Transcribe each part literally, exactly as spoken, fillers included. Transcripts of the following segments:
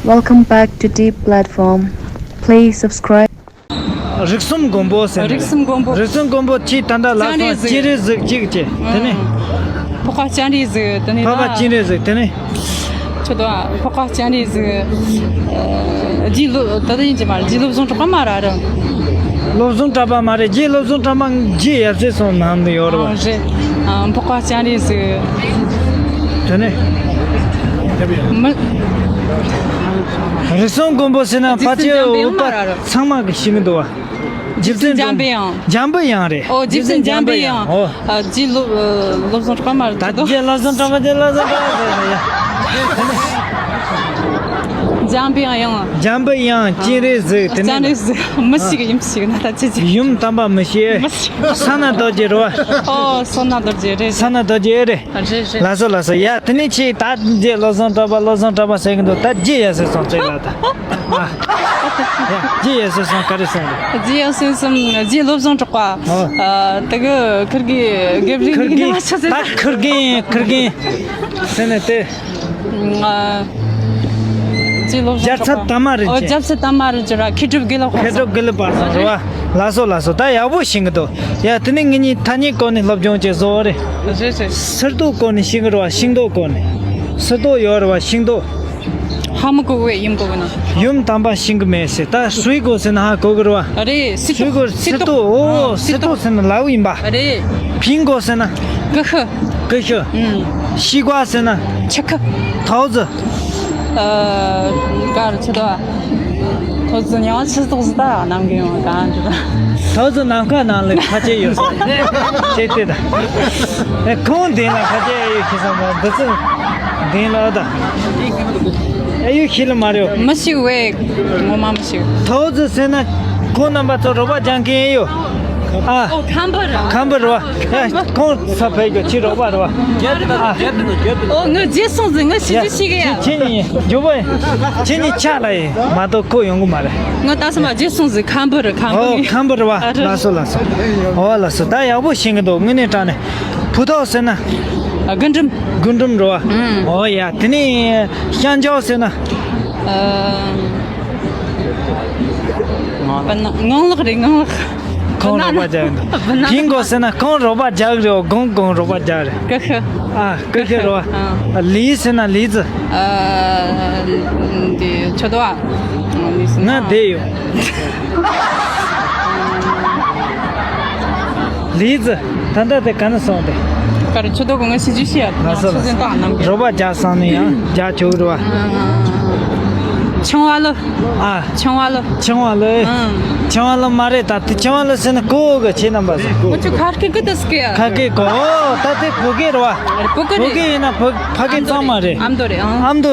Welcome back to Deep Platform. Please subscribe. རིགས་གསུམ་མགོན་པོ་ཟེར་ནས། རིགས་གསུམ་མགོན་པོ། རིགས་གསུམ་མགོན་པོ་ཆེས་ད་ལྟ་ལ་སོང་། སྤྱན་རས་གཟིགས་གཅིག་བྱས། དེ་ནས། འཕགས་པ་སྤྱན་རས་གཟིགས། དེ་ནས། འཕགས་པ་སྤྱན་རས་གཟིགས། དེ་ནས། ཁྱོད་དང་འཕགས་པ་སྤྱན་རས་གཟིགས། རྗེ་བློ་ད་ལྟ་ཡིན་གྱི་མ་རེད། རྗེ་བློ་བཟང་གྲགས་པ་མ་ར་ར། བློ་བཟང་གྲགས་པ་མ་རེད། རྗེ་བློ་བཟང་གྲགས་པ་རྗེ་ཡབ་སྲས་སོང་ནང་དུ་ཡོད་རེད་བ། རེད། འཕགས་པ་སྤྱན་རས་གཟིགས། དེ་ནས། མི། རིགས་གསུམ་མགོན་པོ་ཟེར་ན་ཕལ་ཆེར་འོག་པ་ཚང་མ་གི་ཤེས་ཀྱི་འདུག་བ། རྗེ་བཙུན་འཇམ་པའི་དབྱངས། འཇམ་པའི་དབྱངས་རེད། ཨོ། རྗེ་བཙུན་འཇམ་པའི་དབྱངས། ཨོ། རྗེ་བློ་བློ་བཟང་གྲགས་པ་མ་རེད། ད་རྗེ་བློ་བཟང་གྲགས་པ། རྗེ་བློ་བཟང་གྲགས་པ་ཟེར་ཡ། འཇམ་པའི་དབྱངས། འཇམ་པའི་དབྱངས། སྤྱན་རས་གཟིགས། དེ་ནས། སྤྱན་རས་གཟིགས། མི་ཞིག་ཡིན་ཞིག་ན་ད་ཅི་ཅི། ཡུམ་དམ་པ་མི་ཤེས། མི་ཤེས། ས་ན་རྡོ་རྗེ་རེད་བ། ཨོ། ས་ན་རྡོ་རྗེ་རེད། ས་ན་རྡོ་རྗེ་རེད། རེད་རེད། ལགས་སོ་ལགས་སོ། ཡ། དེ་ནས་ཆེས་ད་རྗེ་བློ་བཟང་གྲགས་པ། བློ་བཟང་གྲགས་པ་ཟེར་གི་འདུག་ད་རྗེ་ཡབ་སྲས་སོང་ཚེ་ལ་ད། ཨ། ཡ། རྗེ་ཡབ་སྲས་སོང་ག་རེ་སོང་རེད། རྗེ་ཡབ་སྲས་སོང་། རྗེ་བློ་བཟང་གྲགས་པ། ཨོ། ཨ། དེ་གི་ཁིར་གི་གེབ་རིག་ཁིར་གི་ནི་ང་ཆ་ཚེ། ད་ཁིར་གི་ཁིར་གི་ཟེར་ནས་དེ། ཨ། རྗེ་བློ་བཟང་གྲགས་པ། རྒྱལ་ཚབ་དར་མ་རིན་ཆེན། ཨོ། རྒྱལ་ཚབ་དར་མ་རིན་ཆེན་ར། མཁས་གྲུབ་དགེ་ལེགས་ཕོ་བཟང་། མཁས་གྲུབ་དགེ་ལེགས་ཕོ་བཟང་རེད་བ། ལགས་སོ་ལགས་སོ། ད་ཡག་པོ་ཤེས་ཀྱི་འདུག་ཡ། དེ་ནས་ངེད་གཉིས་ཐ་སྙད་སྐོར་ནས་སློབ་སྦྱོང་བྱེད་བཟོ་བ་རེད། རེད་རེད། སིལ་ཏོག་སྐོར་ནས་ཤེས་ཀྱི་རེད་བ། ཤིང་ཏོག་སྐོར་ནས། སིལ་ཏོག་ཡོད་རེད་བ། ཤིང་ཏོག་ཧ་མི་གོ་བས། ཡུམ་གོ་གི་ན། ཡུམ་དམ་པ་ཤེས་ཀྱི་མེད་ཟེར། ད་水果ཟེར་ན་ཧ་གོ་གི་རེད་བ། རེད། སིལ་ཏོག་སིལ་ཏོག་ཨོ། སིལ་ཏོག་ཟེར་ན་ལའུ་ཡིན་པ། རེད། 苹果ཟེར་ན། ཀུ་ཤུ། ཀུ་ཤུ། ཨུམ། 西瓜ཟེར་ན། ཆུ་ཁུ།桃子། ཨ། ག་རེ་ཆུ་ཏོག་ཐོ་ཙི་ཉང་ཆུ་ཏོག་ཟི་ད་ནམ་གི་ཡོང་གང་འདྲ། ཐོ་ཙི་ནམ་མཁའ་ནང་ལ་ཁ་ཆེ་ཡོད་ས་རེད། ཅེས་དེ་ད། ཨེ། ཁོང་དེ་ལ་ཁ་ཆེ་ཡོད་ཤེས་ས་མ། འདི་ཚོ་དེ་ལ་ཨ་ད། ཨེ། ཡོད་ཤེས་ལ་མ་རེད། མི་ཤེས་བས། ངོ་མ་མི་ཤེས། ཐོ་ཙི་ཟེར་ན་ཁོང་རྣམ་པ་ཚོ་རོགས་པ་རྒྱག་མཁན་ཡོད། ཨ། ཨོ། ཁམ་བུ་ར། ཁམ་བུ་ར་བ། ཡ། ཁོང་ས་ཕེབས་རྒྱུ་ཁྱི་རོགས་པ་ར་བ། ཨ། ཨོ། ངའི་རྗེས་སོང་ཟིག་ངའི་ཞི་ཞི་ཞིག་ཡ། ཁྱེད་གཉིས་འཇུ་བ། ཁྱེད་གཉིས་ཆག་ལ་ཡིན་མ་གཏོགས་ཁོ་ཡོང་གི་མ་རེད། ང་ད་སོ་མ་རྗེས་སོང་ཟིག་ཁམ་བུ་ར། ཁམ་བུ། ཨོ། ཁམ་བུ་ར་བ། ཨ། ལགས་སོ་ལགས་སོ། ཨོ་ལགས་སོ། ད་ཡག་པོ་ཤེས་ཀྱི་འདུག་དངོས་གནས་དྲང་གནས། ཕུ་ཐོག་ཟེར་ན། རྒུན་འབྲུམ། རྒུན་འབྲུམ་ར་བ། ཨོ་ཡ། དེ་ནས་ཤང་ཅའོ་ཟེར་ན། ཨ། ངང་ལག་རེད། ངང་ལག་ཁོང་རོགས་པ་རྒྱག་གི་འདུག 苹果ཟེར་ན་ཁོང་རོགས་པ་རྒྱག་གི་རེད། གོང་གོང་རོགས་པ་རྒྱག་རེད། ཀུ་ཤུ། ཨ། ཀུ་ཤུ་ར་བ། ཨ། 梨ཟེར་ན་梨子། ཨ། འདི་ཆོ་དོ་ཨ། ང་བསྡད་ཡོད། ལི་ཙི། ད་ལྟ་དེ་ག་ནས་སོང་སྟེ། ག་རེ་ཆུ་ཏོག་གི་ང་ཞིག་ཅུ་ཤི་ཡ། ལགས་སོ། ཆུ་ཚན་བཏང་གནང་གི། རོགས་པ་རྒྱག་སོང་ནས་ཡང་རྒྱག་ཆོག་རེད་བ། ཆང་བ་ལོ། ཨ། ཆང་བ་ལོ། ཆང་བ་ལོ། ཨང་། ཆང་བ་ལོ་མ་རེད། ད་དེ་ཆང་བ་ལོ་ཟེར་ན་གོ་གི་ཁྱེད་རྣམ་པ་ཟེར། ང་ཆུ་ཁ་སྐད་གི་ད་སྐད་ཡ། ཁ་སྐད་གོ། ད་དེ་བོད་སྐད་རེད་བ། བོད་སྐད་རེད། བོད་སྐད་ཡིན་ན་བོད་ཕ་སྐད་གཙང་མ་རེད། ཨ་མདོ་རེད། ཨང་། ཨ་མདོ།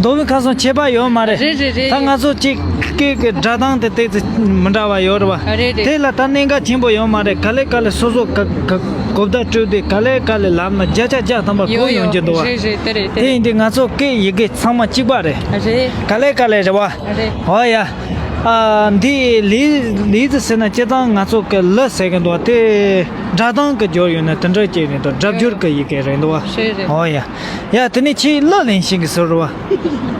མདོ་དབུས་ཁམས་གསུམ་ཁྱད་པར་ཡོད་མ་རེད། རེད་རེད་རེད། ད་ང་ཚོ་གཅིག་སྐད་ཀྱི་སྒྲ་གདངས་དེ་ཏོག་ཙམ་མི་འདྲ་བ་ཡོད་རེད་བ། རེད་རེད། དེ་ལ་ད་གནད་འགག་ཆེན་པོ་ཡོད་མ་རེད། ག་ལེ་ག་ལེ་སོ་སོ་ག་ག་གོ་བརྡ་སྤྲོད་དུས་ག་ལེ་ག་ལེ་ལབ་ན་བརྒྱ་ཆ་བརྒྱ་ཐམ་པ་གོ་ཡོང་ཡོད་ཡོད། རྒྱུ་འདུག་བ། རེད་རེད། དེ་རེད་དེ་དེ་རེད། ཡིན་དུས་ང་ཚོ་སྐད་ཡི་གེ་ཚང་མ་གཅིག་པ་རེད། རེད། ག་ལེ་ག་ལེ་རེད་བ། རེད། ཨོ་ཡ། ཨ། འདི་ལི་ལི་ཙི་ཟེར་ན་སྤྱིར་བཏང་ང་ཚོ་གི་ལི་ཟེར་གི་འདུག་བ། དེ་སྒྲ་གདངས་གི་སྦྱོར་ཡོད་ན་དེ་འདྲ་ཅིག་རེད་འདུག་སྒྲ་སྦྱོར་གི་ཡི་གེ་རེད་འདུག་བ། རེད་རེད། ཨོ་ཡ། ཡ། དེ་ནས་ཁྱེད་གླུ་ལེན་ཤེས་ཀྱི་ཟེར་བ།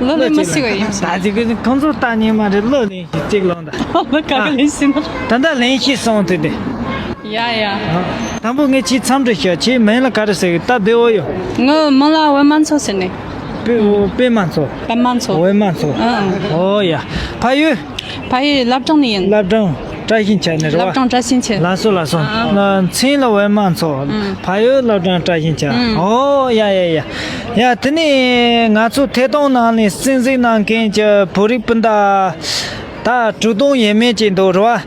གླུ་ལེན་མི་ཤེས་པ་ཡིན་ཟེར། ད་ཅིག་གི་ཁོང་ཚོ་ལྟ་ཉན་མ་རེད། གླུ་ལེན་ཤེས་ཅིག་ལོང་ད། གླུ་ག་གི་ལེན་ཤེས་ན། ད་ལྟ་ལེན་ཤེས་སོང་དེ་དེ། ཡ་ཡ། དང་པོ་ངས་ཁྱེད་འཚམས་འདྲི་ཞུ། ཁྱེད་མིང་ལ་ག་རེ་ཟེར་གི། ད་བདེ་བོ་ཡོད། ངའི་མིང་ལ་པད་མ་མཚོ་ཟེར་ནས། པད་པད་མ་མཚོ། པད་མ་མཚོ། པད་མ་མཚོ། ཨང་། ཨོ་ཡ། ཕ་ཡུལ། ཕ་ཡུལ་བླ་བྲང་ནས་ཡིན། བླ་བྲང་བཀྲ་ཤིས་འཁྱིལ་ནས་རེད་བ། བླ་བྲང་བཀྲ་ཤིས་འཁྱིལ། ལགས་སོ་ལགས་སོ། ཨ། མཚན་ལ་པད་མ་མཚོ། ཨང་། ཕ་ཡུལ་བླ་བྲང་བཀྲ་ཤིས་འཁྱིལ། ཨང་། ཨོ་ཡ་ཡ་ཡ། ཡ། དེ་ནས་ང་ཚོ་ཐད་གཏོང་ནང་ནས་གསན་གཟིགས་གནང་མཁན་གྱི་བོད་རིགས་སྤུན་ཟླ་ད་དྲུག་སྟོང་ཡས་མས་ཅིག་འདུག་རེད་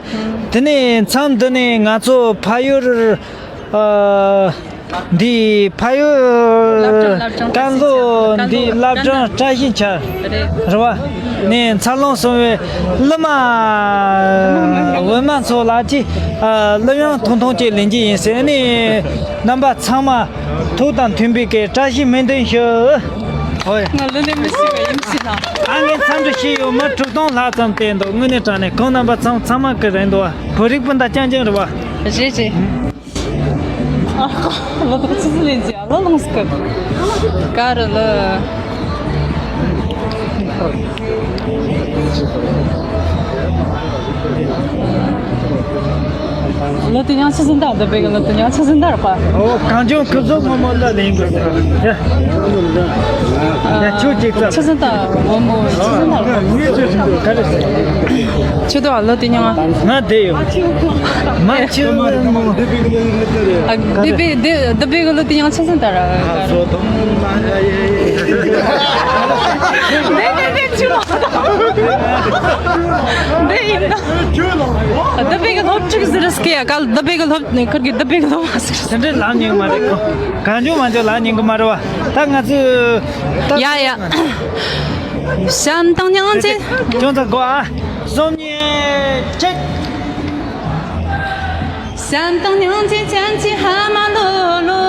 བ། དེ་ནས་མཚམས་འདི་ནས་ང་ཚོ་ཕ་ཡུལ། ཨ། འདི་ཕ་ཡུལ་བཀའ་བློན་འདི་བླ་བྲང་བཀྲ་ཤིས་འཁྱིལ་རེད་བ། ནས་འཚར་ལོངས་སོང་བའི་གླུ་མ་པད་མ་མཚོ་ལགས་ཀྱིས། ཨ། གླུ་དབྱངས་ཐུང་ཐུང་ཅིག་ལེན་གྱི་ཡིན་ཟེར་ནས། རྣམ་པ་ཚང་མ་ཐུགས་དང་མཐུན་པའི་གི་བཀྲ་ཤིས་སྨོན་འདུན་ཞུ། ཨོ་ཡ། ང་གླུ་ལེན་མི་ཤེས་པ་ཡིན་ཟེར་ན། ཨ། ངས་འཚམས་འདྲི་ཞུས་ཡོད། མི་དྲུག་སྟོང་ལྷག་ཙམ་བསྡད་འདུག་དངོས་གནས་དྲང་གནས་ཁོང་རྣམ་པ་ཚང་ཚང་མ་གི་རེད་འདུག་བ། བོད་རིགས་སྤུན་ཟླ་རྐྱང་རྐྱང་རེད་བ། རེད་རེད། ཨ། ལོ་ཏོག་ཙི་ཙི་ལེན་ཟེར། ཨ། ལོ་ལོངས་སྐབས་ག་རེ་ལོ། ལོ་དེ་ཡང་ཆི་ཟིན་ད་འདི་པའི་གི་ལོ་དེ་ཡང་ཆི་ཟིན་ད་ར་པ། ཨོ། གངས་ལྗོངས་སྐུ་ཚབ་སྔོན་མོ་ལ་ལེན་དགོས། ཡ། ཡ། ཁྱོད་ཅིག་ཙམ། ཆི་ཟིན་ད་སྔོན་མོ་ཆི་ཟིན་ད་ར་པ། ག་རེ་ཟེར། ཁྱོད་དུ་ཨ་ལོ་དེ་ཡང་། ང་བསྡད་ཡོད། མ་ཁྱོད། ཨ། འདི་པའི་འདི་འདི་པའི་གི་ལོ་དེ་ཡང་ཆི་ཟིན་ད་ར། ཨ། བཟོ་དང་། འདི་ཡིན་ན། འདི་པའི་གི་སློབ་ཕྲུག་ཟེར་སྐད་ཡ་ག་འདི་པའི་གི་སློབ་ནས་ཁུར་གི་འདི་པའི་གི་སློབ་མ་ཟེར། དེ་འདྲའི་ལབ་མྱོང་མ་རེད་ཁོ། གང་བྱུང་མ་བྱུང་ལབ་མྱོང་གི་མ་རེད་བ། ད་ང་ཚོས་ད། ཡ་ཡ། བྱམས་དང་སྙིང་རྗེ། ཅུང་ཙམ་གོ་ཨ། གསུམ་གཉིས་གཅིག་བྱམས་དང་སྙིང་རྗེ་ཅན་གྱི་ཕ་མ་ལོ་ལོ།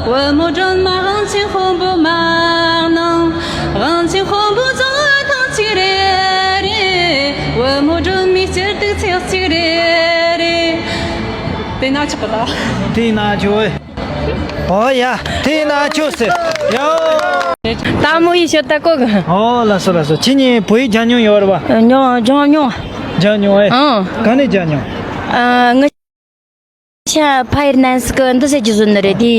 བུ་མོ་སྒྲོལ་མ་དབང་ཆེན་དཔོན་པོ་མ་གནང་། དབང་ཆེན་དཔོན་པོ་རྫོང་བ་ཐང་གཅིག་རེ་རེ། བུ་མོ་སྒྲོལ་མའི་སྐྱིད་སྡུག་ཚེགས་གཅིག་རེ་རེ། དེ་ན་ཆོག་གི་ད། དེ་ན་ཆོག་ཨེ། ཨོ་ཡ། དེ་ན་ཆོག་ཟེར། ཡ། ད་མོ་ཡི་ཤོད་ད་གོ་གི། ཨོ་ལགས་སོ་ལགས་སོ། ཁྱེད་གཉིས་བོད་ཡིག་སྦྱང་མྱོང་ཡོད་རེད་བ། མྱོང་སྦྱང་མྱོང་། སྦྱང་མྱོང་ཨེ། ཨང་། ག་ནས་སྦྱང་མྱོང་། ཨ། ང་ཆ་ཕ་ཡུལ་ནང་སུ་གི་འདི་ཟེར་གྱི་བཟོ་ནི་རེད་དེ།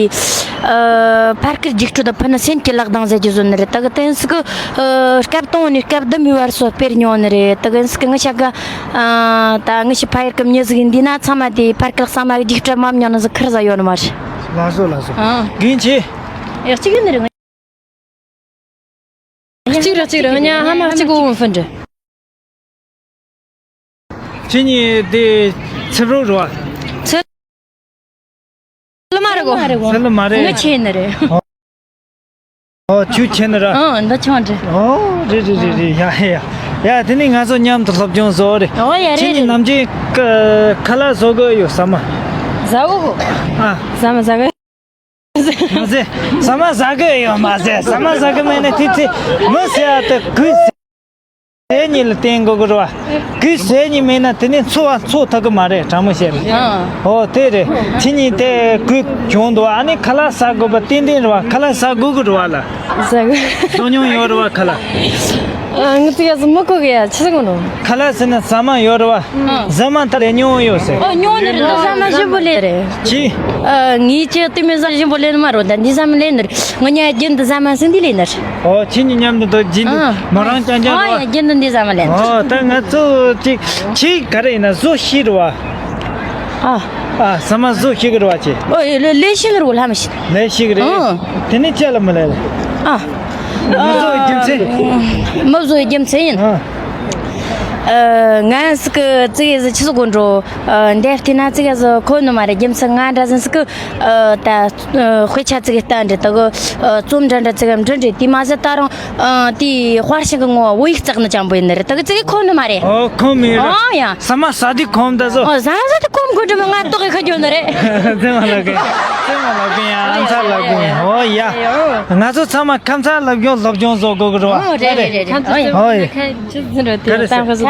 ཨ། ཕ་སྐད་རྒྱུགས་སྤྲོད་དང་ཕུ་ནུ་སེམས་ཀྱི་ལག་གདང་ཟེར་གྱི་བཟོ་ནི་རེད། ད་གི་དེང་སུ་གི། ཨ། སྐབས་དང་ནས་སྐབས་བདུན་མའི་བར་སོ་སྤེལ་མྱོང་ནི་རེད། ད་གི་སུ་གི་ང་ཆ་གི། ཨ། ད་ང་ཆ་ཕ་ཡུལ་གི་མྱི་ཟིག་ཡིན་དུས་ན་ཚང་མ་དེ་ཕ་སྐད་ཚང་མ་གི་རྒྱུགས་སྤྲོད་མ་མྱོང་ནི་ཟིག་ཁེར་ཟ་ཡོད་ནི་མ་རེད། ལགས་སོ་ལགས་སོ། ཨང་། རྒན་ཆེ། ཡ། གཅིག་ཡོད་ནི་རེད། གཅིག་རེད་གཅིག་རེད། ང་ཉ་ཧ་མ་གཅིག་གོ་བུ་ཧྥུན་ཏྲེ། ཁྱེད་གཉིས་དེ་ཚེ་རོགས་རེད་བ། ཚེ་ལུ་མ་རེད་གོ། ཚེ་ལུ་མ་རེད། ང་ཆེ་ནི་རེད། ཨོ། ཁྱོད་ཆེ་ནི་ར། ཨང་། འདི་ཆུང་འདྲ། ཨོ། རེད་རེད་རེད་རེད། ཡ་ཡ་ཡ། དེ་ནས་ང་ཚོ་མཉམ་དུ་སློབ་སྦྱོང་བཟོ་རེད། ཨོ་ཡ། རེད་རེད། ཁྱེད་གཉིས་ནམ་རྒྱུན་ཁ་ལག་བཟོ་གི་ཡོད་ཟ་མ། ཟ་གོ་གོ། ཨ། ཟ་མ་ཟ་གི། མ་ཟེ། ཟ་མ་ཟ་གི་ཡོད་མ་ཟེ། ཟ་མ་ཟ་གི་མེད་ན་ཐི་ཐི་མི་ཟེར་ཡ་དེ་གུས་ཟེར་ཉིད་ལ་བརྟེན་དགོས་གི་རེད་བ། གུས་ཟེར་ཉིད་མེད་ན་དེ་ནས་འཚོ་བ་འཚོ་ཐུབ་གི་མ་རེད། དྲང་མོ་བཤད་ན། ཨོ་དེ་རེད། ཁྱེད་གཉིས་དེ་གུས་བྱུང་འདུག་ཨ་ནི་ཁ་ལག་ཟ་དགོས་པ་ཏན་ཏན་རེད་བ། ཁ་ལག་ཟ་དགོས་གི་རེད་བ་ལ། ཟ་གི། བཟོ་མྱོང་ཡོད་རེད་བ་ཁ་ལག་ཨ། ངི་ཙི་ཡ་ཟི་མི་གོ་གི་ཡ་ཆི་ཟི་གོ་ནོ། ཁ་ལག་ཟེར་ན་ཟ་མ་ཡོད་རེད་བ། ཟ་མ་ད་ལས་ཉོ་ཡོད་ཟེར། ཨོ་ཉོ་ནི་རེད། ཟ་མ་ཞིམ་པོ་ལས་རེད། ཅི། ཨ། ངས་ཅི་ལྟོས་མེད་ཟ་ཞིམ་པོ་ལས་ནི་མ་རོ། ད་འདི་ཟ་མ་ལས་ནི་རེད། ང་ཉ་རྒྱུན་དུ་ཟ་མ་སྲིན་འདི་ལས་ནི་རེད། ཨོ་ཁྱེད་གཉིས་མཉམ་དུ་འདུག་རྒྱུན་དུ་མོ་རང་ཅང་ཅང་རེད་བ། ཨོ་ཡ། རྒྱུན་དུ་འདི་ཟ་མ་ལས་ནི། ཨོ་ད་ང་ཚོ་ཅིག་ཅིག་ག་རེ་ཡིན་ན་བཟོ་ཤེས་རེད་བ། ཨ། ཨ། ཟ་མ་བཟོ་ཤེས་གི་རེད་བ་ཅི། ཨོ་ལས་ཤེས་གི་རེད་བ། ལྷ་མི་ཤེས། ལས་ཤེས་གི་རེད། ཨང་། དེ་ནས་ཅི་ལ་མི་ལས་ལ། ཨ། ང་ཚོ་རྒྱུ་མཚན། མི་བཟོ་རྒྱུ་མཚན་ཡིན། ཨ། ཨ། ང་སི་ཀི་ཙི་གེ་ཟི་ཆི་ཟི་གོ་འགྲོ། ཨ། འདས་བལྟས་ན་ཙི་གེ་ཟི་ཁོ་ནི་མ་རེད། རྒྱུ་མཚན་ང་འདྲ་ཟིན་སི་ཀི། ཨ། ད། ཨ། དཔེ་ཆ་ཙི་གེ་ལྟ་འདྲ་ད་གི། ཨ། རྩོམ་འདྲ་འདྲ་ཙི་གེ་འབྲི་འདྲ་དེ་མ་ཟད་ད་རུང་། ཨ། དེའི་དཔར་ཤིང་གི་ངོ་བོ་ཡིག་བརྩེགས་ནི་ཅང་པོ་ཡིན་ནི་རེད། ད་གི་ཙི་གེ་ཁོ་ནི་མ་རེད། ཨོ་ཁོ་མི་རེད། ཨོ་ཡ། ཟ་མ་ཟ་དུས་ཁོམ་ད་བཟོ། ཨོ་ཟ་ཟ་དུས་ཁོམ་དགོས་འདྲ་མོ་ང་ཏོག་གི་ཁ་རྒྱོ་ནི་རེད། ཙེ་མ་ལབ་གི། ཙེ་མ་ལབ་གི་ཡ། ཨ་མཚར་ལབ་གི་ཡ། ཨོ་ཡ། ང་ཚོ་ཚང་མ་ཁ་མཚར་ལབ་རྒྱུ་སློབ་སྦྱོང་བཟོ་དགོས་གི་རེད་བ། ཨོ་རེད་རེད་རེད་རེད། ཨོ་ཡ། ཨོ་ཡ། ཁ་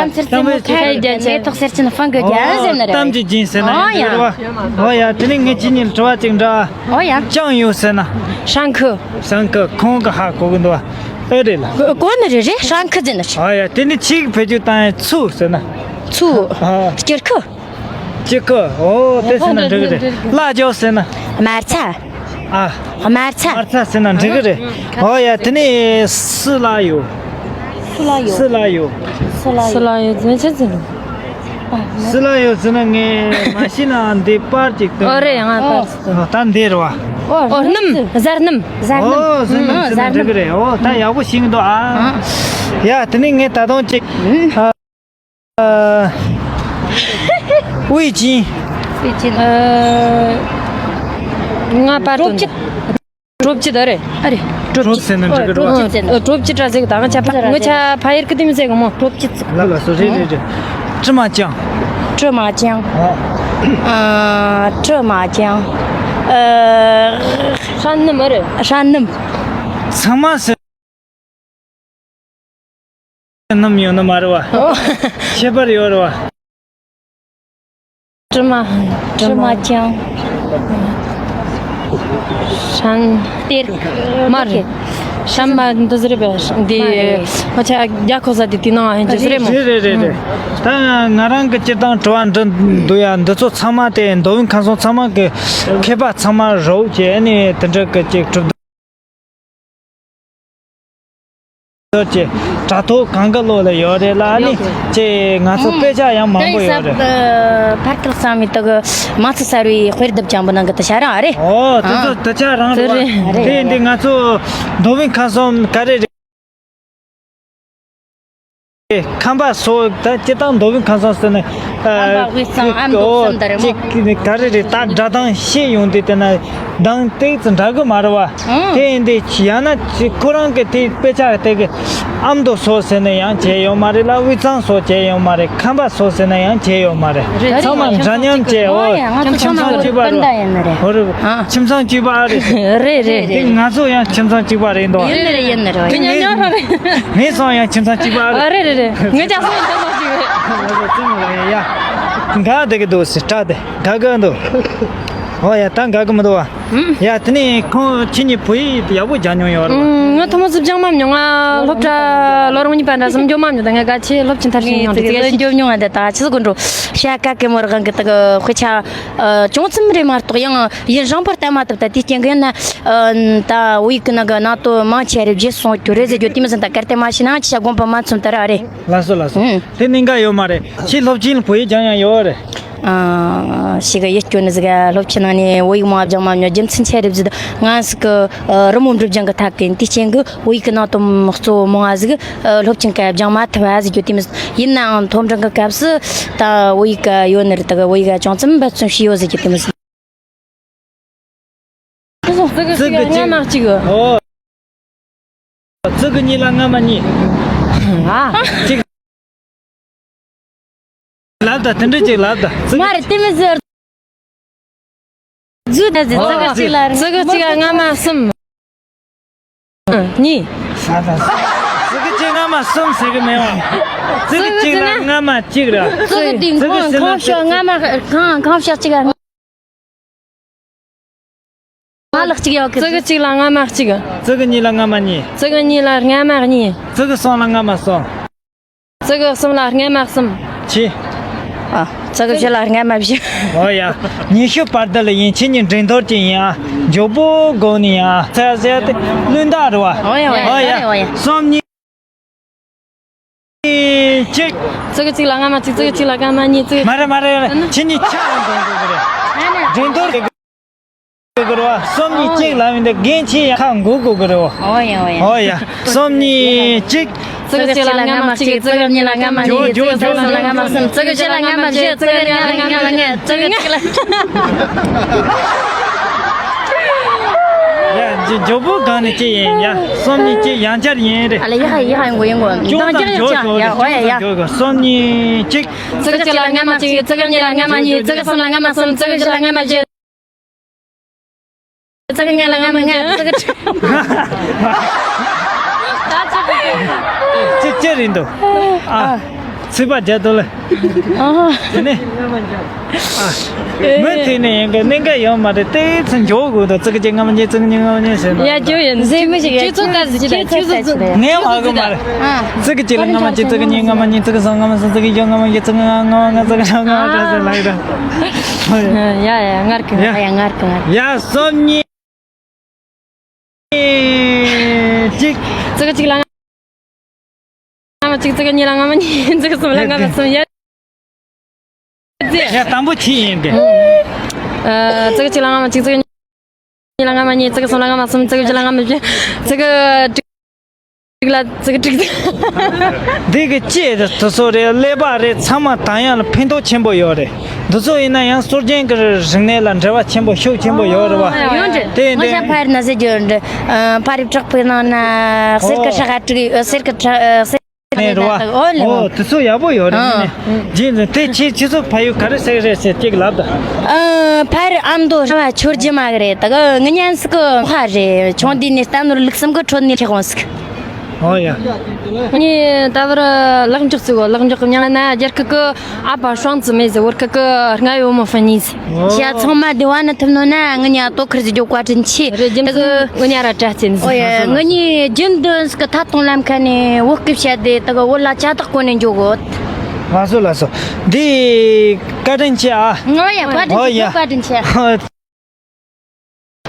མཚར་ཙི་མོ་ཁ་ཡི་རྒྱན་ཆེ་ཐོག་སེར་ཆེན་ཕང་གི་རྒྱན་ཟེར་ནི་རེད། གཏམ་གྱི་རྒྱན་ཟེར་ན་ཡང་འགྲིག་གི་རེད་བ། ཨོ་ཡ། དེ་ནས་ངས་ཁྱེད་གཉིས་ལ་དྲི་བ་གཅིག་འདྲི། ཨོ་ཡ། ཅང་ཡོད་ཟེར་ན། ཧྲང་ཁུ། ཧྲང་ཁུ་ཁོང་གི་ཧ་གོ་གི་འདུག་བ། ཨེ་རེད་ལ། གོ་ནི་རེད་རེད། ཧྲང་ཁུ་ཟེར་ན་རེད། ཨ་ཡ། དེ་ནི་ཆིག་བེད་སྤྱོད་བཏང་ཡ་ཚུ་ཟེར་ན། ཚུ། ཨ། སྐྱུར་ཁུ། སྐྱུར་ཁུ། ཨོ་དེ་ཟེར་ན་འགྲིག་གི་རེད། ལ་ཇོ་ཟེར་ན། དམར་ཚ། ཨ། དམར་ཚ། དམར་ཚ་ཟེར་ན་འགྲིག་གི་རེད། ཨོ་ཡ། དེ་ནི་སུ་ལ་ཡོ། སུ་ལ་ཡོ། སུ་ལ་ཡོ། སུ་ལ་ཡོ་ཟེར་ཆེ་ཟེར། སུ་ལ་ཡོ་ཟེར་ན་ངས་མ་ཤེས་ན་འདི་པར་ཅིག་སྟོན། ཨོ་རེད། ཡང་པར་ཅིག་སྟོན། ད་འདི་རེད་བ། ཨོ་སྣུམ། གཟར་སྣུམ། གཟར་སྣུམ། ཨོ་གཟར་སྣུམ་ཟེར་ན་འགྲིག་གི་རེད། ཨོ་ད་ཡག་པོ་ཤེས་ཀྱི་འདུག་ཨ། ཡ་དེ་ནས་ངས་ད་དུང་ཅིག་ཨ། དབུས་ཅན། དབུས་ཅན། ཨ། ང་པར་སྟོན། གྲོབ་ཅི། གྲོབ་ཅི་ད་རེད། ཨ་རེད། གྲོབ་ཅི་ཟེར་ན་འགྲིག་གི་རེད་བ། ཨ། གྲོབ་ཅི་དྲ་ཟེར་གི་ད་ང་ཆ་ཕ་ང་ཆ་ཕ་ཡུལ་གི་དེ་མི་ཟེར་གི་མོ། གྲོབ་ཅི་ཙི། ལ་ལ་སོ་རེད་རེད་རེད། ཀྲི་མ་ཅང་། ཀྲི་མ་ཅང་། ཨ། ཀྲི་མ་ཅང་། ཨ། ཧྲན་ནི་མ་རེད། ཧྲན་ནི། ཚང་མ་ཟེར། སྣུམ་ཡོད་ནི་མ་རེད་བ། ཨོ། ཁྱད་པར་ཡོད་རེད་བ། ཀྲི་མ། ཀྲི་མ་ཅང་། ཧྲན། གཏེར། མ་རེད། ཧྲན་མ་འདི་ཟེར་བས་འདི། མ་རེད། ང་ཆ་རྒྱ་ཁོ་ས་དེ་དེ་ནང་ཧན་ཅི་ཟེར་མོ། རེད་རེད་རེད་རེད། ད་ང་རང་གི་སྤྱིར་བཏང་དྲི་བ་འདི་འདུག་ཡ། འདི་ཚོ་ཚང་མ་དེ་མདོ་དབུས་ཁམས་གསུམ་ཚང་མ་གི་མཁས་པ་ཚང་མ་རོགས་བྱས་ནས་དེ་འདྲ་གི་ཅིག་གྲུབ། ཀྱི་དྲ་ཐོག་གང་གི་ལོ་ལ་ཡོད་རེད་ལ། ཨ་ནི་ཀྱེ་ང་ཚོ་དཔེ་ཆ་ཡང་མང་པོ་ཡོད་རེད། ཕར་ཁུལ་གསང་བའི་དག་མང་ཚོགས་གསར་བའི་དཔེ་དེབ་ཅན་པོ་ནང་གི་དུ་ཤ་རང་རེད། ཨོ་དེ་ཚོ་དུ་ཆ་རང་རེད་བ། དེ་འདི་ང་ཚོ་མདོ་དབུས་ཁམས་གསུམ་ག་རེ་རེད། ཁམས་པ་སོགས་ད་སྤྱིར་བཏང་མདོ་དབུས་ཁམས་གསུམ་ཟེར་ནས། ཁམས་པ་དབུས་གཙང་ཨ་མདོ་གསུམ་དུ་རེད་མོ། ཅིག་ག་རེ་རེད། ད་སྒྲ་གདངས་ཤེས་ཡོང་དུས་དེ་ན་གདངས་ཏིག་ཙམ་འདྲ་གི་མ་རེད་བ། དེ་ཡིན་དུས་ཡང་ན་ཁོ་རང་གི་དེ་དཔེ་ཆ་དེ་གི་ཨ་མདོ་སོགས་ཟེར་ནས་ཡང་བྱས་ཡོད་མ་རེད་ལ། དབུས་གཙང་སོགས་བྱས་ཡོད་མ་རེད། ཁམས་པ་སོགས་ཟེར་ནས་ཡང་བྱས་ཡོད་མ་རེད། རེད། ཚང་མ་འདྲ་མཉམ་བྱས། འོ་ཁྱིམ་ཚང་གཅིག་པ་རེད། འོ་རེད། ཁྱིམ་ཚང་གཅིག་པ་རེད། རེད་རེད། དེ་ང་ཚོ་ཡང་ཁྱིམ་ཚང་གཅིག་པ་རེད་འདུག་ཡིན་ནི་རེད། ཡིན་ནི་རེད། ཁྱོད་ཉམས་མྱོང་རང་རེད། ངས་སོང་ཡང་ཁྱིམ་ཚང་གཅིག་པ་རེད། ཨ་རེད་རེད་རེད། ངས་ཀྱང་སོང་ཡང་ཁྱིམ་ཚང་གཅིག་རེད། ང་ཚོ་ཙི་མོ་ལ་ཡ་ཡ། འགའ་བསྡད་ཀྱི་འདུག་ཟེར་སྐྲག་སྟེ་འགའ་གི་འདུག་འོ་ཡ་ད་འགའ་གི་མི་འདུག་བ། ཡ་དེ་ནས་ཁོང་ཁྱེད་གཉིས་བོད་ཡིག་ཡག་པོ་སྦྱང་མྱོང་ཡོད་རེད་བ། ང་ཐོག་མ་ཚུར་སྦྱངས་མ་མྱོང་ང་། སློབ་གྲྭ་ལོ་རང་གཉིས་པ་འདྲ་ཙམ་འགྱོ་མ་མྱོང་། ད་ང་ག་ཆེ་སློབ་ཆེན་མཐར་ཕྱིན་མྱོང་། ད་ཅི་འགྱོ་མྱོང་ང་། ད་ད་ཆི་ཟིག་གོ་འགྲོ་ཤ་ཀ་ཀེ་མོ་རང་གི་ད་གི་དཔེ་ཆ་ཅུང་ཙམ་རེ་མ་གཏོགས་ཡང་ཡུན་རིང་པོར་བལྟ་མ་ཐུབ། ད་དེའི་རྐྱེན་གྱིས་ན་ད་བོད་ཡིག་གི་ནང་གི་ནང་དོན་མང་ཆེ་རེ་བརྗེད་སོང་རྒྱུ་རེད་ཟེར་རྒྱུ་དེ་མི་ཟིན། ད་གལ་ཏེ་མ་ཤེས་ན་ཅི་བྱ་དགོངས་པ་མ་ཚོམ་ད་ར་རེད། ལགས་སོ་ལགས་སོ། ཨུ། དེ་གནད་འགག་ཡོད་མ་རེད། ཁྱེད་སློབ་ཆེན་བོད་ཡིག་སྦྱང་ཡང་ཡོད་རེད། ཨ། ཞིག་གི་ཡིད་སྐྱོ་ནི་ཟིག་ག་སློབ་ཆེན་ནང་ནས་བོད་ཡིག་མང་སྦྱང་མ་མྱོང་། རྒྱུ་མཚན་ཆེ་རེད་ཟེར། ང་ཟིག་གི་རི་མོ་འབྲི་སྦྱང་གི་ཐད་ཀྱི་དེའི་རྐྱེན་གྱིས་བོད་ཡིག་གི་ནང་དོན་གཙོ་བོ་མང་བ་ཟིག་སློབ་ཆེན་སྐབས་སྦྱང་མ་ཐུབ་བ་ཟེར་རྒྱུ་དེ་མི་ཟིན། ཡིན་ནའང་མཐོ་འབྲིང་གི་སྐབས་སུ་ད་བོད་ཡིག་ག་ཡོད་ནི་རེད། ད་གི་བོད་ཡིག་ག་ཅུང་ཙམ་འབད་བརྩོན་བྱས་ཡོད་ཟེར་རྒྱུ་དེ་མི་ཟིན། ཙི་གུ་གཅིག་ཙི་གུ་གཅིག་སྔ་མ་གཅིག་གི། ཨོ། ཙི་གུ་གཉིས་ལ་སྔ་མ་གཉིས། ཨ། གཅིག་ལབ་ད། དེ་འདྲ་གཅིག་ལབ་ད། ཙི་གུ་མ་རེད། དེ་མི་ཟེར། རྫུ་ད་ཟེར། ཨོ། ཙི་གུ་གཅིག་ལ་སྔ་མ་གསུམ། གཉིས། ཙི་གུ་གཅིག་སྔ་མ་གསུམ་ཟེར་གི་མེད་འོང་། ཙི་གུ་གཅིག་ལ་སྔ་མ་གཅིག་ར། ཙི་གུ་དེ་ཙི་གུ་ཁོང་ཁོང་ཤོག་སྔ་མ་ཁང་ཁང་ཤོག་གཅིག་ལ། མ་ལག་གཅིག་ཡོད་གི། ཙི་གུ་གཅིག་ལ་སྔ་མ་གཅིག། ཙི་གུ་གཉིས་ལ་སྔ་མ་གཉིས། ཙི་གུ་གཉིས་ལ་སྔ་མ་གཉིས། ཙི་གུ་གསུམ་ལ་སྔ་མ་གསུམ། ཙི་གུ་གསུམ་ལ་སྔ་མ་གསུམ། ཆི། ཨ། ཙི་གུ་བཞི་ལ་སྔ་མ་བཞི། ཨོ་ཡ། ཉི་ཤུ་བར་དུ་ལ་ཡིན། ཁྱེད་གཉིས་འགྲན་བསྡུར་གྱི་ཡིན་ཨ། མགྱོགས་པོ་དགོས་ནི་ཡིན་ཨ། ཚ་ཟེར་ཏེ་བླུན་རྟགས་རེད་བ། ཨོ་ཡ་ཨོ་ཡ་ཨོ་ཡ། ཨོ་ཡ། གསུམ་གཉིས། གཅིག་ཙི་གུ་གཅིག་ལ་སྔ་མ་གཅིག་ཙི་གུ་གཅིག་ལ་སྔ་མ་གཉིས། ཙི་གུ་མ་རེད་མ་རེད། ཁྱེད་གཉིས་ཆ་ལ་འགྲན་དགོས་གི་རེད། འགྲན་བསྡུར་དགོས་གི་རེད་བ། གསུམ་གཉིས་གཅིག་ལབ་ཡིན་ཏེ་རྒན་ཁྱེད་ཡང་ཁ་འགུག་དགོས་གི་རེད་བ། ཨོ་ཡ་ཨོ་ཡ། ཨོ་ཡ། གསུམ་གཉིས་གཅིག་ཙི་གུ་གཅིག་ལ་སྔ་མ་གཅིག་ཙི་གུ་གཉིས་ལ་སྔ་མ་གཉིས། ཙི་གུ་གསུམ་ལ་སྔ་མ་གསུམ། ཙི་གུ་བཞི་ལ་སྔ་མ་བཞི། ཙི་གུ་ལྔ་ལ་སྔ་མ་ལྔ། ཙི་གུ་གཅིག་ལ། ཡ། ཇོ་བོ་གང་ནས་ཅི་ཡིན་ཡ། གསུམ་གཉིས་གཅིག་ཡང་བསྐྱར་ཡིན་རེད། ཨ་ལ་ཡ་ཧ་ཡ་ཧ་ཡིན་གོ་ཡིན་གོ། ཅུང་ཙམ་འགྱངས་འགྱངས་འགྱངས་ཡ་ཧོ་ཡ་ཡ། གསུམ་གཉིས་གཅིག་ཙི་གུ་གཅིག་ལ་སྔ་མ་གཅིག་ཙི་གུ་གཉིས་ལ་སྔ་མ་གཉིས། ཙི་གུ་གསུམ་ལ་སྔ་མ་གསུམ། ཙི་གུ་བཞི་ལ་སྔ་མ་བཞི། ཙི་གུ་ལྔ་ལ་སྔ་མ་ལྔ། ཙི་གུ་ཅི་ཅི་རེད་འདུག་ཨ། ཚིག་པ་རྒྱ་དོ་ལ། ཨ། དེ་ནས། ཨ། མུ་མཐུད་ནས་ཡིན་གི་གནད་འགག་ཡོད་མ་རེད། ཏོག་ཙམ་མགྱོགས་དགོས་འདུག་ཙི་གུ་གཅིག་སྔ་མ་གཉིས། ཙི་གུ་གཉིས་སྔ་མ་གཉིས་ཟེར་ན། ཡ་ཇོ་ཡིན་ཟེར་མི་ཞིག་ཡ་ཁྱོད་ཚོ་ག་ཟེར་གྱི་ད། ཁྱོད་ཚོ་ངས་མ་གི་མ་རེད། ཨ། ཙི་གུ་གཅིག་ལ་སྔ་མ་གཅིག་ཙི་གུ་གཉིས་སྔ་མ་གཉིས། ཙི་གུ་གསུམ་སྔ་མ་གསུམ། ཙི་གུ་བཞི་སྔ་མ་བཞི། ཙི་གུ་ལྔ་སྔ་མ་ལྔ། ཙི་གུ་ལྔ་སྔ་མ་ལྔ་ཟེར་ལབ་ཡོད། ཡ་ཡ་ཡ་ངར་གི་ཡ་ཡ་ངར་གི་ངར། ཡ་གསུམ་གཉིས། གཅིག་ཙི་གུ་གཅིག་ལ་སྔ་མ་གཅིག་ཙི་གུ་གཉིས་ལ་སྔ་མ་གཉིས། ཙི་གུ་གསུམ་ལ་སྔ་མ་གསུམ། ཡ། ཡ་དང་པོ་ཁྱི་ཡིན་ཏེ། ཨ། ཙི་གུ་གཅིག་ལ་སྔ་མ་གཅིག་ཙི་གུ་གཉིས་ལ་སྔ་མ་གཉིས། ཙི་གུ་གསུམ་ལ་སྔ་མ་གསུམ། ཙི་གུ་བཞི་ལ་སྔ་མ་བཞི། ཙི་གུ་དྲུག་ལ་ཙི་གུ་དྲུག་འདི་གི་ལྕེ་རེད། དུ་སོ་རེད། ཀླད་པ་རེད། ཚང་མ་དང་ཡང་ལ་ཕན་ཐོགས་ཆེན་པོ་ཡོད་རེད། འདི་ཚོ་ཡིན་ན་ཡང་སྲོལ་རྒྱུན་གྱི་རིག་གནས་ལ་འབྲེལ་བ་ཆེན་པོ་ཤུགས་ཆེན་པོ་ཡོད་རེད་བ། ཡོད་རེད། དེ་ང་འདི་ཞག་ཕ་རི་ན་ཟེར་རྒྱུ་འདྲ། ཨ། ཕ་རི་བྲག་ཕུག་ནང་ན་གསེར་གི་ཨོ། ཁྲ་ག་དྲུག་ཨ། གསེར་གི་ཁྲ་ཨ། གསེར་གི་ནས་རེད་བ། ཨོ་ལེ། ཨོ་དེ་ཚོ་ཡག་པོ་ཡོད་རེད། ཨ། ནི་ནི་རྗེས་འཛིན་དེ་ཁྱེད་ཁྱེད་ཚོ་ཕ་ཡུལ་ག་རེ་ཟེར་རེད་ཟེར་གཅིག་ལབ་ད། ཨ། ཕ་རི་ཨ་མདོ་ར་བ་ཆོར་རྒྱུ་མ་གི་རེད། ད་གི་ངི་ཉན་སི་གི་ཧ་རེད། ཆུང་དུས་ནས་རྟ་ནོར་ལུག་གསུམ་གི་ཁྲོད་ནས་ཁྱེར་འོང་སི་གི། ཨོ་ཡ། ངས་ད་བར་ལག་འཇོག་བཙུགས། ལག་འཇོག་གི་མྱིང་ན་རྒྱ་སྐད་གི་ཨ་ཕ་ཧྲང་ཙི་མེ་ཟེར། བོད་སྐད་གི་རྔ་ཡོད་མོ་ཧྥན་ནི་ཟེར། ཨོ། ཞག་ཚང་མ་བདེ་བ་ན་ཐུབ་ནོ་ན། ང་གཉིས་ལྟོ་ཁུར་ཟིག་རྒྱོབ། བཀའ་དྲིན་ཆེ། རེད། རྒྱུ་མཚན་ང་གཉིས་ར་བཀྲ་བརྩི་ཟིག། ཨོ་ཡ། ང་གཉིས་རྒྱུན་དུ་ཟིག་གི་ཐད་གཏོང་ལམ་ཁ་ནས་བོད་སྐད་བཤད་དེ། ད་གི་བོད་ལ་ཅ་དག་གོ་ནས་འཇོག་གོ། ལགས་སོ་ལགས་སོ། འདི་བཀའ་དྲིན་ཆེ་ཨ། ཨོ་ཡ། བཀའ་དྲིན་ཆེ། ཨོ་ཡ། བཀའ་དྲིན་ཆེ། ཨོ།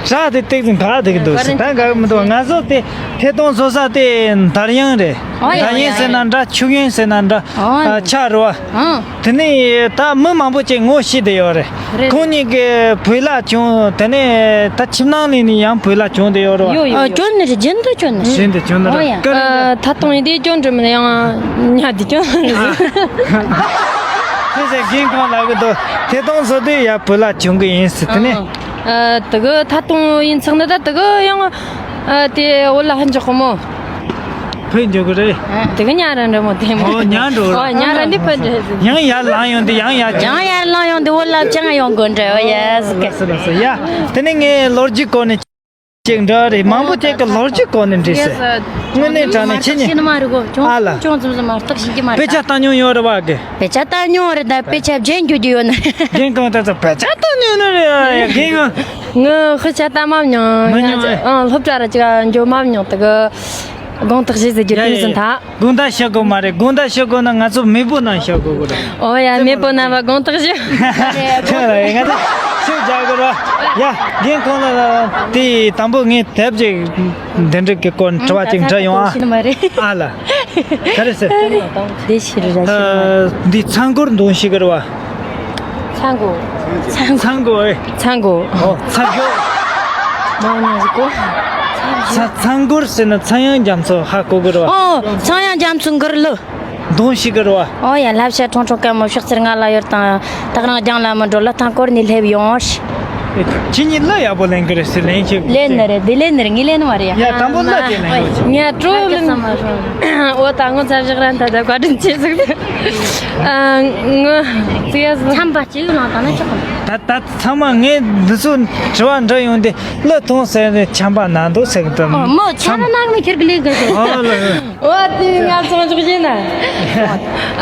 ཞག་དེ་ཏིག་ཙམ་ག་དེ་གི་འདུག་ཟེར། ད་ག་མི་འདུག། ང་ཚོ་དེ་ཐད་གཏོང་བཟོ་ས་དེ་འདར་དབྱངས་རེད། ཨོ་ཡ། འདར་དབྱངས་ཟེར་ན་འདྲ། ཆུ་དབྱངས་ཟེར་ན་འདྲ། ཨོ། ཨ། ཆ་རུ་བ། ཨང་། དེ་ནས་ད་མི་མང་པོ་ཅིག་ངོ་ཤེས་བསྡད་ཡོད་རེད། རེད། ཁོང་གཉིས་ཀྱི་བུ་ལ་བྱུང་། དེ་ནས་ད་ཁྱིམ་ནང་ལ་ནི་ཡང་བུ་ལ་བྱུང་བསྡད་ཡོད་རེད་བ། ཡོད་ཡོད། ཨ། ཡོད། བྱུང་ནི་རེད། རྒྱུན་དུ་བྱུང་ནི་རེད། རྒྱུན་དུ་བྱུང་ནི་རེད། ཨོ་ཡ། ཨ། ཐད་གཏོང་ཡིན་དེ་སྐྱོན་འགྲོ་མིན་ཡང་ཉལ་དེ་སྐྱོན་རེད། ཁྱེད་ཚོས་རྒན་ཁོང་ལབ་གི་འདུག། ཐད་གཏོང་བཟོ་དུས་ཡ་བུ་ལ་བྱུང་གི་ཡིན་ཟེར། དེ་ནས། ཨ། ཨ། དེ་གི་ཐད་གཏོང་ཡིན་ཚེ་ནི་ད་དེ་གི་ཡང་། ཨ། དེ་བོད་ལ་ཧ་འཇོག་གི་མོ། ཕུད་འཇོག་གི་རེད། དེ་གི་ཉལ་ར་འདྲ་མོ་དེ་མོ། ཨོ། ཉལ་འགྲོ་ར། ཨོ། ཉལ་ར་འདི་ཕུད་འདྲ་ཟེར། ཡང་ཡར་ལངས་ཡོང་དུས་ཡང་ཡར། ཡང་ཡར་ལངས་ཡོང་དུས་བོད་ལ་ཅང་ཡོང་དགོས་འདྲ། ཨོ་ཡ་ཟེར་གི། ལགས་སོ་ལགས་སོ། ཡ། དེ་ནས་ངས་ལོ་རྒྱུས་སྐོར་ནས་ཅིག་འདྲ་རེད། མང་པོ་དེ་གི་ལོ་རྒྱུས་སྐོར་ནས་འདྲི་ཟེར། དངོས་གནས་དྲང་གནས་ཁྱེད་གཉིས། ཨ་ལ། ཅུང་ཙམ་ཙམ་མ་གཏོགས་ཤེས་ཀྱི་མ་རེད། དཔེ་ཆ་ལྟ་མྱོང་ཡོད་རེད་བ་གི། དཔེ་ཆ་ལྟ་མྱོང་རེད། ད་དཔེ་ཆ་བརྗེད་འགྱོ་རྒྱུ་ཡོད་ན། རྒན་ཁོང་ད་ཚོ་དཔེ་ཆ་ལྟ་མྱོང་ནི་རེད་ཡ། རྒན་ཁོང་། ངས་དཔེ་ཆ་ལྟ་མ་མྱོང་། མ་མྱོང་། ཨ། སློབ་གྲྭ་ར་ཅིག་འགྱོ་མ་མྱོང་། དེ་གི་དགོངས་དག་ཞུ་ཟེར་རྒྱུ་དེ་ཡིན་ད། དགོངས་དག་ཞུ་དགོས་མ་རེད། དགོངས་དག་ཞུ་དགོས་ན་ང་ཚོ་མེས་པོ་རྣམས་ཞུ་དགོས་གི་རེད། ཨོ་ཡ། མེས་པོ་རྣམས་ལ་དགོངས་དག་ཞུ། ཁྱོད་ལ་ང་ཚོ་ཤུགས་རྒྱག་དགོས་རེད། ཡ། རྒན་ཁོང་ལ་དེ་དང་པོ་ངས་དེབ་ཅིག་འདི་འདྲ་གི་སྐོར་དྲི་བ་ཅིག་འདྲི་ཡོང་ཨ། ཨ་ལ། ག་རེ་ཟེར། དེ་ཕྱིར་ར་ཨ། འདི་ཚང་སྐོར་འདོན་ཤེས་གི་རེད་བ། ཚང་གོ། ཚང་གོ། ཨེ། ཚང་གོ། ཨོ། ཚང་གོ། མ་ཉན་གོ། ཚ། ཚང་སྐོར་ཟེར་ན་ཚངས་དབྱངས་རྒྱ་མཚོ་ཧ་གོ་གི་རེད་བ། ཨོ། ཚངས་དབྱངས་རྒྱ་མཚོ་མགུར་གླུ། འདོན་ཤེས་གི་རེད་བ། ཨོ་ཡ། བསླབ་བྱ་ཁྲུང་ཁྲུང་དཀར་མོ་ཕྱག་འཚལ་ང་ལ་ཡོད་དང་། ཐག་རིང་རྒྱང་ལ་མི་འགྲོ་ལི་ཐང་སྐོར་ནས་སླེབས་ཡོང་། ཁྱེད་གཉིས་གླུ་ཡག་པོ་ལེན་གི་རེད་ཟེར། ལེན་ཤེས། ལེན་ནི་རེད། འདི་ལེན་ནི་རེད། ངས་ལེན་ནི་མ་རེད་ཡ། ཡ། དང་པོ་གླུ་དེ་ལེན་ཡོད་ཅིག། ངས་སྤྲོ་ལེན། འོ། ད་ངོ་ཚ་བཞག་རན་ད་ད་བཀའ་དྲིན་ཆེ་ཟིག། ཨ། ངོ་ཙི་ཡ་ཟིག། ཆམ་པ་ཅིག་ལངས་དང་ན་ཆོག་གམ། ད་ད་ཚང་མ་ངས་འདི་ཚོ་དྲི་བ་འདྲི་ཡོང་དུས་གླུ་ཐོངས་ཟེར་ནས་ཆམ་པ་ན་འདུག་ཟེར་གི་འདུག། ཨོ། མོ་ཆ་ན་ནང་མི་ཁྱེར་གི་ལེན་གི་འདུག། ཨོ་ལེ། འོ་དེ་ང་ཚོ་འཇོག་བྱས་ན།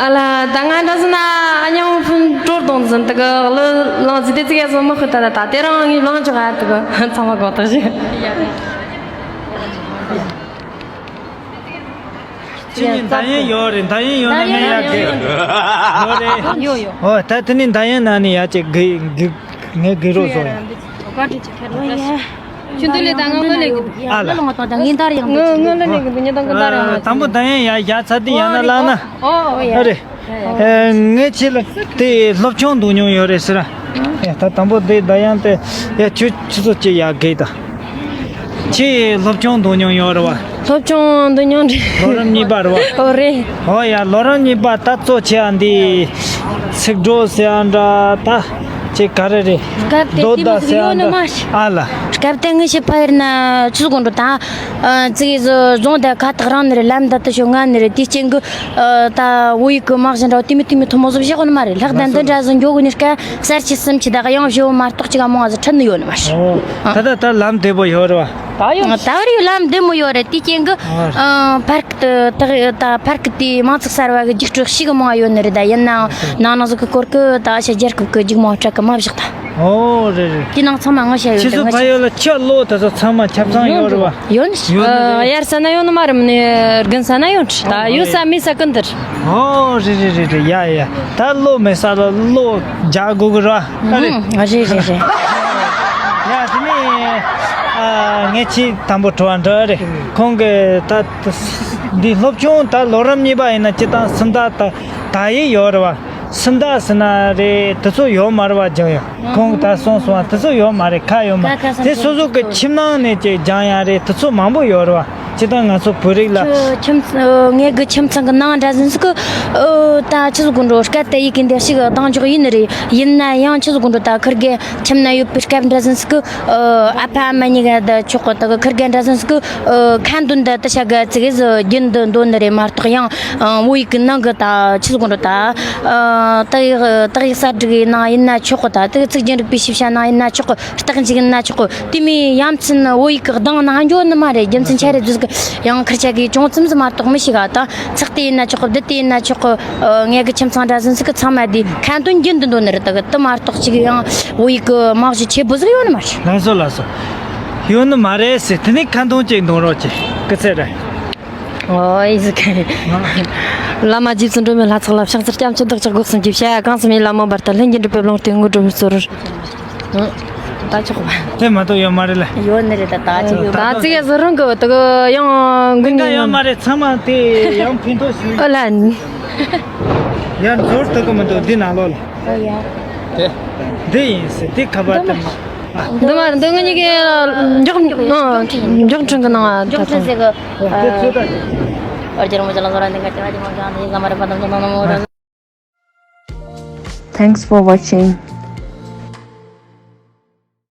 ཨ་ལ། ད་ང་འདྲ་ཟིན་ན་ཨ་ཉང་ཕུན་གྲོར་གཏོང་ཟིན། དེ་གི་གླུ་བླངས་ཟིན་དེ་ཙི་ག་ཟིན་མི་ཁུ་ད་ད་ད་དེ་རང་ངས་བླངས་ཆོག་ཨ། དེ་གི་ཚང་མ་དགོངས་དག་ཞུ། ཁྱེད་གཉིས་འདར་དབྱངས་ཡོད་རེད། འདར་དབྱངས་ཡོད་ན་ངས་ཡར་གི། ཡོད་རེད། ཡོད་ཡོད། ཨོ། ད་དེ་ནས་འདར་དབྱངས་ནང་ནས་ཡར་ཅིག་གི་གི། ངས་གི་རོགས་བཟོ་ཡ། བཀའ་དྲིན་ཆེ། ཁྱེད་རང་། ཆུ་འདུལ་ལས་ད་ང་ངོ་ལས་གི་འདུག། ཨ་ལ། ངོ་ངོ་ལས་གི་འདུག། ཉི་དང་གི་འདར་ཡང་། དང་པོ་འདར་དབྱངས་ཡར་ཡར་ཚ་དུས་ཡང་ན་ལག་ན། ཨོ་ཨོ་ཡ། ཨ་རེད། ཨེ། ངས་ཁྱེད་ལ་དེ་སློབ་ཆུང་འདོན་མྱོང་ཡོད་རེད་ཟེར། ཨེ། ད་དང་པོ་དེ་འདར་དབྱངས་དེ། ཡ། ཁྱོད་ཁྱོད་ཚོ་ཅིག་ཡར་གི་ད། ཁྱེད་སློབ་ཆུང་འདོན་མྱོང་ཡོད་རེད་བ། སློབ་ཆུང་འདོན་མྱོང་རེད། ལོ་རིམ་གཉིས་པ་རེད་བ། ཨོ་རེད། ཨོ་ཡ། ལོ་རིམ་གཉིས་པ་ད་གཙོ་ཆེ་བ་འདི་ཚིག་གྲོགས་ཟེར་བ་འདྲ། ད་ཅིག་ག་རེ་རེད། སྐབས་དེ་རྡོ་ད་ཟེར་བ་འདྲ། ཨ་ལ། སྐབས་དེ་ངས་ཤི་ཕ་ཡུལ་ན་ཆུ་དགོན་འགྲོ་ད། ཨ། ཙི་གེ་ཟོ་རྫོང་དེ་ཁ་ཐག་རིང་ནི་རེད། ལམ་ད་དུ་ཤོ་ང་ནི་རེད། དེའི་རྐྱེན་གི། ཨ། ད་བོད་ཡིག་གི་མ་གཞི་འདྲ་བ་དེ་མི་དེ་མི་ཐུ་མོ་ཟོ་བཞག་ནི་མ་རེད། ལྷག་ད་འདི་འདྲ་ཟོ་འགྱོ་གི་ནི་སྐད་གསར་ཆི་སུམ་ཆི་ད་ག་ཡང་བཞི་བོ་མ་གཏོགས་ཅི་ག་མང་ང་ཟོ་ཁྲིད་ནི་ཡོད་ནི་མ་རེད། ཨོ། ད་ད་ད་ལམ་བདེ་པོ་ཡོད་རེད་བ། ད་ཡོད། ད་བར་ཡོད། ལམ་བདེ་མོ་ཡོད་རེད། དེའི་རྐྱེན་གི། ཨ། ཕར་གི་ད་ད་ཕར་གི་དེ་མང་ཚིག་གསར་བ་གི་རྒྱུགས་སྤྲོད་ཤིག་གི་མང་ཡོད་ནི་རེད། ད་ཡིན་ནའང་ནང་ན་ཟོ་གི་སྐོར་གི་ད་ཨ་ཤ་རྒྱལ་ཁབ་གི་རྒྱུགས་མང་སྤྲད་གི་མ་བཞག་ད། ཨོ་རེད་རེད། དེ་ནང་ཚང་མ་ང་བཤད་ཡོད། ཁྱེད་ཚོ་ཕ་ཡུལ་ལ་ཁྱི་ལོ་དེ་ཚོ་ཚང་མ་ཆ་ཚང་ཡོད་རེད་བ། ཡོད་ནི། ཡོད་ནི་རེད། ཨ། དབྱར་ས་ན་ཡོད་ནི་མ་རེད། མ་ནི་དགུན་ས་ན་ཡོད་ནི་རེད། ད་ཡོད་ས་མེད་ས་ཀུན་དེར། ཨོ་རེད་རེད་རེད་རེད། ཡ་ཡ། ད་ལོ་མེད་ས་ལ་ལོ་རྒྱག་དགོས་གི་རེད་བ། ཨ་རེད། ཨ་རེད་རེད་རེད། ཡ་དེ་ནས་ཨ་ངས་ཁྱེད་དང་པོ་དྲི་བ་འདྲི་རེད། ཁོང་གི་ད་འདི་སློབ་ཆུང་ད་ལོ་རིམ་གཉིས་པ་ཡིན་ན་སྤྱིར་བཏང་སུམ་རྟགས་ད་ད་ཡི་ཡོད་རེད་བ། སུམ་རྟགས་ཟེར་ན་རེད། དེ་ཚོ་ཡོད་མ་རེད་བ། སྦྱང་ཡ་ཁོང་ད་གསུངས་སོང་བ། དེ་ཚོ་ཡོད་མ་རེད། ཁ་ཡོད་མ་རེད། དེ་སོ་སོ་གི་ཁྱིམ་ནང་ནས་ཀྱི་སྦྱང་ཡ་རེད། དེ་ཚོ་མང་པོ་ཡོད་རེད་བ། སྤྱིར་བཏང་ང་ཚོ་བོད་རིགས་ལ། ཁྱོད་ཁྱིམ། ཨ། ངེད་གི་ཁྱིམ་ཚང་གི་ནང་འདྲ་ཟིན་ཟིག་གི། ཨ། ད་ཆི་ཟིག་དགོས་འགྲོ། སྐད་དེ་ཡི་གེ་འདི་ཞིག་གདེང་འཇོག་ཡིན་ནི་རེད། ཡིན་ན་ཡང་ཆི་ཟིག་དགོས་འགྲོ། ད་ཁིར་གེ་ཁྱིམ་ན་ཡོད་པའི་སྐད་འདྲ་ཟིན་ཟིག་གི། ཨ། ཨ་ཕ་ཨ་མ་གཉིས་ཀ་ད་ཆོག་གི། ད་གི་ཁིར་གེ་འདྲ་ཟིན་ཟིག་གི། ཨ། ཁ་འདོན་ད་ད་ཤ་ག་ཙི་གེ་ཟིག་རྒྱུན་དུ་འདོན་ནི་རེད་མ་གཏོགས། ཡང་བོད་ཡིག་གི་ནང་གི་ད་ཆི་ཟིག་དགོས་འགྲོ། ད། ཨ། དག་ཡིག་དག་ཡིག་གསར་སྒྲིག་གི་ནང་ཡིན་ན་ཆོག་གི། ད་དེ་གི་ཚིག་རྒྱན་རིག་པའི་ཞིབ་ཆ་ནང་ཡིན་ན་ཆོག་གི། རྟགས་འཇུག་ཡིན་ན་ཆོག་གི། དེ་མིན་ཡ་མཚན་བོད་ཡིག་གི་གདངས་ནང་འགྱོ་ནི་མ་རེད། རྒྱུ་མཚན་ཆི་རེད་ཟེར་གི། ཡང་ཁུར་ཆ་གིས་ཅུང་ཙམ་ཟིག་མ་གཏོགས་མི་ཤེས་ག་ད་ཚེག་དེ་ཡིན་ན་ཆོག་གི། རྡུལ་དེ་ཡིན་ན་ཆོག་གི། ངས་གི་ཁྱིམ་ཚང་འདྲ་ཟིན་ཟིག་གི་ཚང་མ་དེ་ཁ་འདོན་རྒྱུན་དུ་འདོན་ནི་རེད། ད་གི་དུ་མ་གཏོགས་ཅིག་ཡང་བོད་ཡིག་གི་རྨང་གཞི་ཆེ་པོ་ཟིག་ཡོད་ནི་མ་རེད། ལགས་སོ་ལགས་སོ། ཡོད་ནི་མ་རེད་ཟེར། དེ་ནས་ཁ་འདོན་ཅིག་འདོན་རོགས་གྱིས། སྐུ་ཚེ་རིང་། ཨོ་ཨི་ཟིག་བླ་མ་རྗེ་བཙུན་སྒྲོལ་མའི་ལྷ་ཚོགས་ལ། ཕྱག་འཚལ་སྐྱབས་མཆི་བདག་ཅག་སྒོ་གསུམ་གྱི་ཕྱག་གང་གསུམ་ཡིད་ལ་མོས་པར་ལྟ། ལྷན་ཅིག་འགྲུབ་པའི་ལོངས་སྤྱོད་དངོས་གྲུབ་སྩོལ། ད་ཆོག་པ། དེ་མ་གཏོགས་ཡོད་མ་རེད་ལ། ཡོད་ནི་རེད། ད་ད་ཅིག་ཡོད། ད་ད་ཅིག་ཡ་ཟི་རུང་གི་ད་གི་ཡང་དགུན་ཀ་ཡོད་མ་རེད། ཚང་མ་དེ་ཡང་ཕན་ཐོགས་ཞུ། ཨོ་ལ། ཡར་འབྱོར་ཐུབ་གི་མི་འདུག་འདི་ནང་ལོགས་ལ། ཨོ་ཡ། དེ། འདི་ཡིན་ཟེར། དེ་ཁ་པར་དེ་མ། འདི་མ་འདི་ང་གཉིས་ཀྱི་མགྱོགས་མགྱོགས་འཕྲིན་གི་ནང་མགྱོགས་འཕྲིན་ཟེར་གི། དེ་ཚོད་ད། ཨོ་རྒྱལ་མོ་ཅ་ལག་ཟོ་ར་འདི་ག་ཅ་ལག་ཅི་མ་ཅང་དེ་ཟ་མ་རེད་པ། དམ་ཚོ་ནང་ནང་མོ་ར། Thanks for watching.